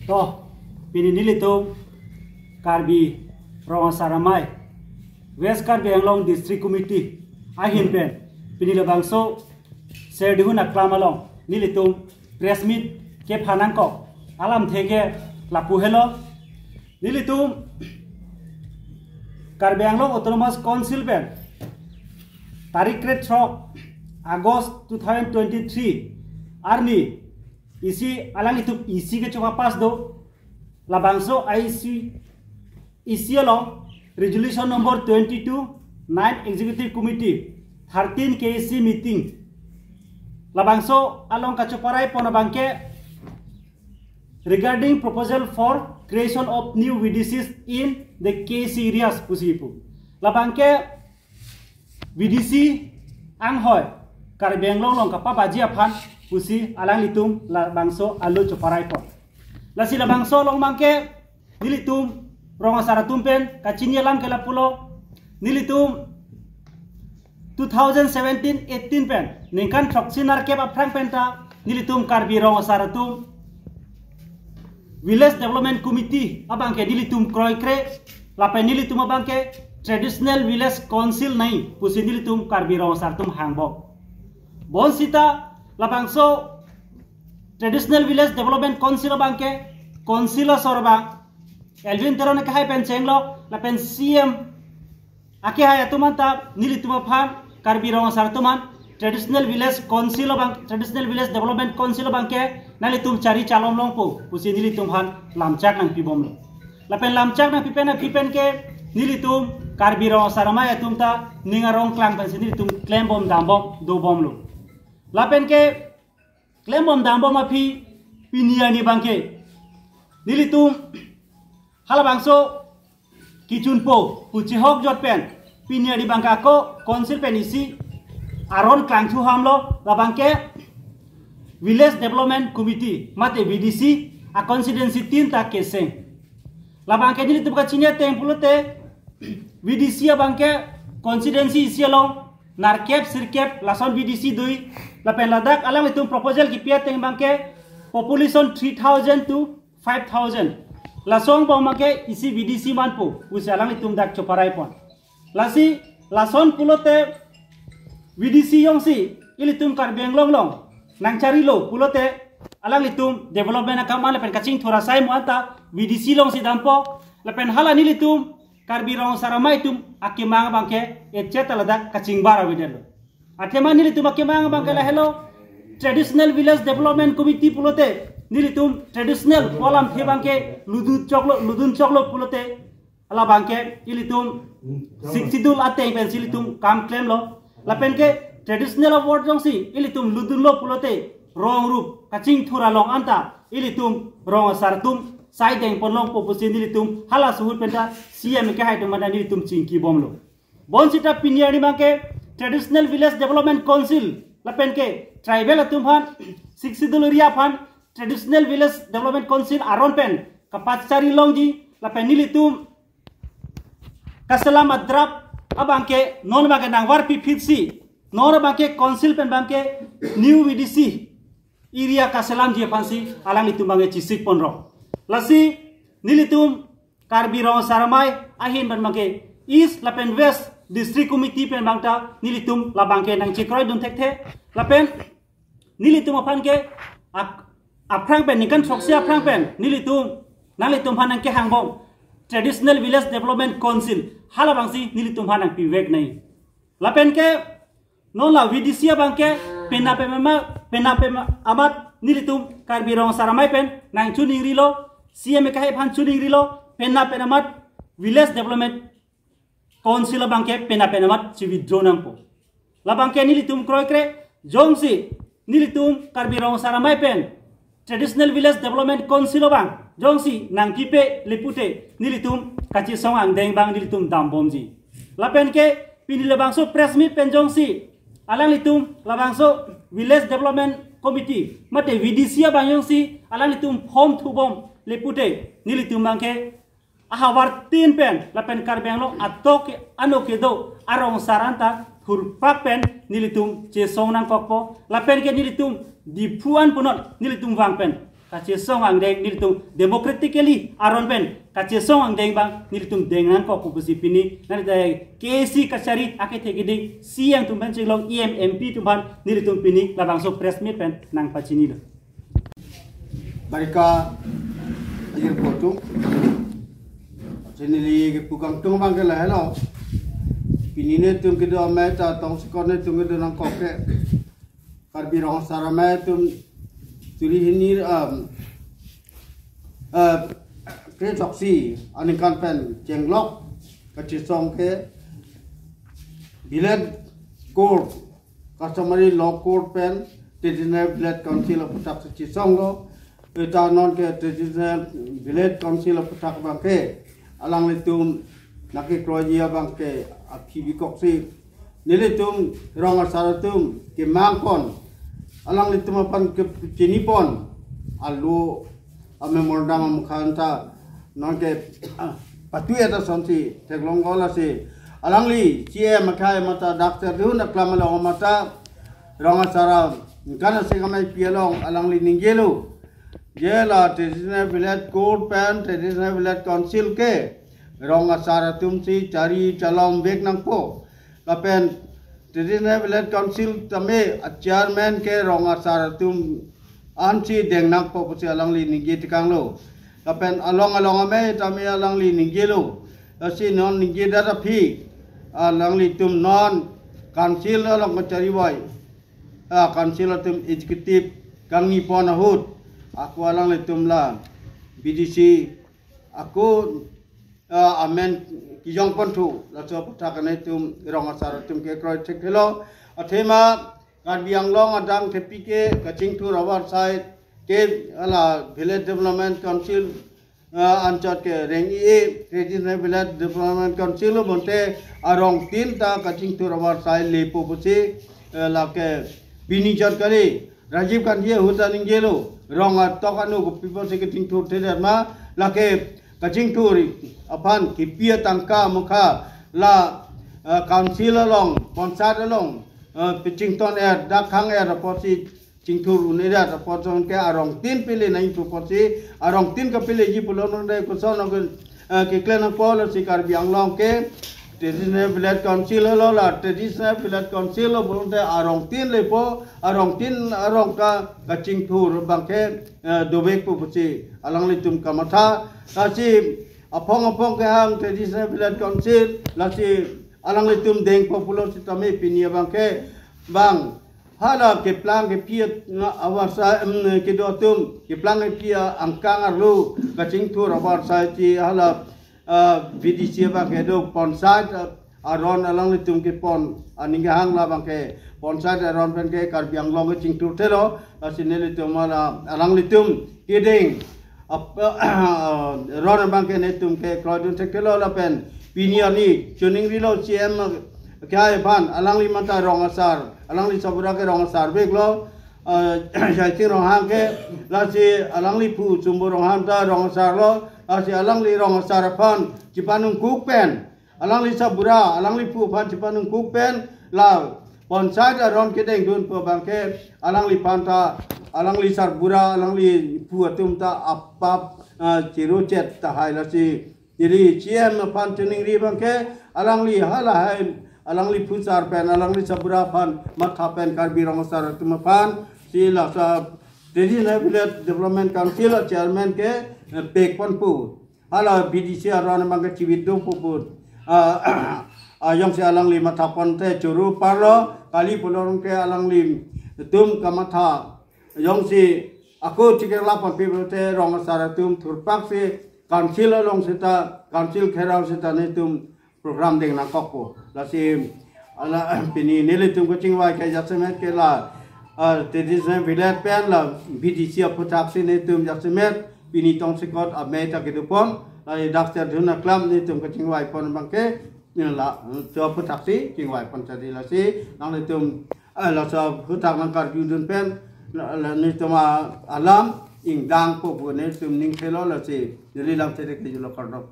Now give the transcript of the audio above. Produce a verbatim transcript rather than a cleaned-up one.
To, pini nelitum Karbi Rong Asar Amei, West Karbi Anglong District Committee ahin pen pini labangso Serdihun aklam along nelitum press meet kepha nangkok alamthe ke lapu helo. Nelitum Karbi Anglong Autonomous Council pen tarik krethrok August two thousand twenty-three arni isi alanglitum isi kecho pass do, labangso isi isi along resolution number twenty-two, nine executive committee, thirteen K A C meeting, labangso along kachoparai pon abangke regarding proposal for creation of new V D Cs in the K A C areas pusi pu. Labangke V D C anghoi Karbi Anglong along kapabaji aphan pusi alanglitum labangso alo choparai pon. Lasi labangso along abangke nelitum rong asar atum pen kachini alam ke lapulo. Nelitum two thousand seventeen eighteen pen ningkan throksi nerkep aphrang penta nelitum Karbi Rong Asar atum Village Development Committee abangke nelitum kroikre, lapen nelitum abangke Traditional Village Council nangji pusi nelitum Karbi Rong Asar atum hangbom. Bonsita labangso Traditional Village Development Council abangke Council asor abang Elwin Teron akehai pen chenglok lapen C M akehai atum anta nelitum aphan Karbi Rong Asar atum an Traditional Village Council abang, Traditional Village Development Council abangke nanglitum chari chalom longpo pusi nelitum aphan lamchak nangpibomlo. Lapen lamchak nangpi pen aphi pen ke nelitum Karbi Rong Asar Amei atum ta ning arong klang pensi nelitum klembom dambom dobomlo. Lapen ke klembom dambom aphi pini arni abangke nelitum halabangso kechunpo pu chihokjot pen pini arni abangke ako Council pen isi aron klangthu hamlo, labangke Village Development Committee mate V D C a constituency tin ta keseng. Labangke nelitum kachini ateng pulote V D C abangke constituency isi along nerkep sirkep lason V D C do, lapen ladak alanglitum proposal kipi ateng abangke population three thousand to five thousand. Lason abang abangke isi V D C manpo pusi alanglitum dak choparai pon. Lasi lason pulote V D C jongsi ilitum Karbi Anglong along nangcharilo pulote alanglitum development akam an lapen kachingthur asai mo anta V D C alongsi dampo, lapen hala nelitum Karbi Rong Asar Amei atum akemang abangke et cetera ladak kachingbar avedetlo. Athema nelitum akemang abangke lahelo, Traditional Village Development Committee pulote nelitum traditional pu alamthe abangke ludun choklo, ludun choklo pulote halabangke ilitum Sixth Schedule ateng pensi ilitum kam klemlo. Lapen ke traditional award jongsi ilitum ludunlo pulote rong rup kachingthur along anta ilitum rong asar atum saideng ponlongpo pusi nelitum hala suhut penta C M akehai atum anta nelitum chingkibomlo. Bonsita pini arni abangke Traditional Village Development Council lapen ke tribal atum aphan, Sixth Schedule area aphan Traditional Village Development Council aron pen kapachari longji, lapen nelitum kaselam a-draft abangke non abangke nangvarpi phitsi non abangke Council pen abangke new V D C area kaselamji aphansi alanglitum abangke chesik ponrong. Lasi nelitum Karbi Rong Asar Amei ahin pen abangke East lapen West District Committee pen abangta nelitum labangke nangchekroidun thekthe, lapen nelitum aphan ke ap-, aphrang pen ningkan throksi aphrang pen nelitum nanglitum aphan nangkehangbom Traditional Village Development Council halabangsi nelitum aphan nangpivek nangji. Lapen ke non la V D C abangke penap pen amat, penap pen amat nelitum Karbi Rong Asar Amei pen nangchuningrilo, C M akehai aphan chuningrilo, penap pen amat Village Development Council abangke penap pen amat chi-withdraw nangpo. Labangke nelitum kroikre, jongsi nelitum Karbi Rong Asar Amei pen Traditional Village Development Council abang jongsi nangpipe le pute nelitum kachesong angdeng abang nelitum dambomji. Lapen ke pini labangso press meet pen jongsi alanglitum labangso Village Development Committee mate V D C abang jongsi alanglitum form thubom le pute nelitum abangke ahavar tin pen lapen Karbi Anglong atok ke ano kedo arong asar anta thurpak pen nelitum chesong nangkokpo, lapen ke nelitum Diphu an punot nelitum vang pen kachesong angdeng nelitum democratically aron pen kachesong angdeng abang nelitum deng nangkok pu pusi pini nang KAAC kachari akethe keding C M atum pen chenglok E M M P atum aphan nelitum pini labangso press meet pen nangpachinilo. Barika ajir kotu. Chinili kepu kangtung abang ke lahelo. Pini netum kedo amei ta tongsekot netum kedo nangkok ke Karbi Rong Asar Amei atum suri hini, um, uh, kre-throksi aningkan pen chenglok kachesong ke Village Code, Customary Law Code pen Traditional Village Council aphuthak si chesonglo. Eta non ke Traditional Village Council aphuthak abang ke alanglitum nangkekroiji abang ke aphi bikoksi nelitum rong asar atum kemangpon, alanglitum aphan kechinipon alo a-memorandum amukhan ta non ke, ah, patui eta sonsi theklong gola si alangli C M akhai mata doctor dihun aklam along mata rong asar angkan asek amei pi along alangli ningjelo. Je la Traditional Village Code pen Traditional Village Council ke rong asar atum si chari chalom vek nangpo. Lapen Traditional Village Council tame a-chairman ke rong asar atum ansi deng nangpo pusi alangli ningje tekanglo. Lapen along along amei tame alangli ningjelo. Lasi non ningje data phi alanglitum non council along kachari vai. Ah, council atum executive kangnipon ahut ako alanglitum la V D C ako, ah, amen kijongpon thu laso aphuthak netum rong asar atum kekroi thekthe lo. Athema Karbi Anglong adang thepi ke kachingthur avarsai ke hala Village Development Council, ah, anchot ke reng-e Traditional Village Development Council lo bonte arongtin ta kachingthur avarsai lepo pusi, eh, lake pini chot kali Rajiv Gandhi ahut ta ningjelo rong atok anu kopi pusi kachingthur thedet ma lake kachingthur aphan kipi atangka mukha la, eh, council along, panchayat along, eh, pachingthur-et, dak hang-et apotsi chingthur un-edet apot jong ke arongtin pele nangji pu apotsi arongtin kapeleji pulo nonde koson nong, eh, kekle nangpo lasi Karbi Anglong ke Traditional Village Council lo la Traditional Village Council lo bonte arongtin lepo arongtin arong ka kachingthur abang ke, eh, dovek pu pusi alanglitum kamatha. Lasi aphong aphong kehang Traditional Village Council lasi alanglitum dengpo pulo sitame pini abang ke bang hala keplang kephi avarsai, em, kedo atum keplang kephi angkang arlo kachingthur avarsai si hala, ah, V D C abang kedo panchayat, ah, aron alanglitum kepon aning kehang labang ke panchayat aron pen ke Karbi Anglong kachingthur thelo. Lasi nelitum hala alanglitum kedeng ap-, ron abang ke netum kekroi dun thekthe lo lapen pini arni chuning rilo C M akhai aphan alangli mata rong asar, alangli sabura ke rong asar vek lo, eh, Jaising Ronghang ke lasi alangli phu Chumbo Ronghang ta rong asar lo lasi alangli rong asar aphan chipanungkuk pen alangli sabura, alangli phu aphan chipanungkuk pen la panchayat aron kedeng dun pu abang ke alangli aphan ta alangli sabura, alangli phu atum ta apap, ah, chirochet tahai lasi neli C M aphan chiningri abang ke alangli halahai alangli phu sar pen alangli sabura aphan matha pen Karbi Rong Asar atum aphan si lasa Traditional Village Development Council chairman ke, eh, pekpon pu. Hala V D C aron abang ke chivit do pu pu. Ah, ah, jongsi alangli mathapon te choro parlo, kali pulo ke alanglitum kamatha. Jongsi ako chikirla pon pi pulote rong asar atum thurpak si council along seta, council gherao seta netum program deng nangkokpo. Lasi hala pini nelitum kachingvai ke jasemet ke la, ah, Traditional Village pen la V D C aphuthak si netum jasemet pini tongsekot amei ta kedopon. Lasi dak serdun aklam netum kachingvaipon abang ke la, to aphuthak si chingvaipon jadi lasi nanglitum, ah, laso aphuthak nangkarjudun pen la, la netum alam ingdangpo pu netum ning thelo lasi neli lam thede ke julo kardom.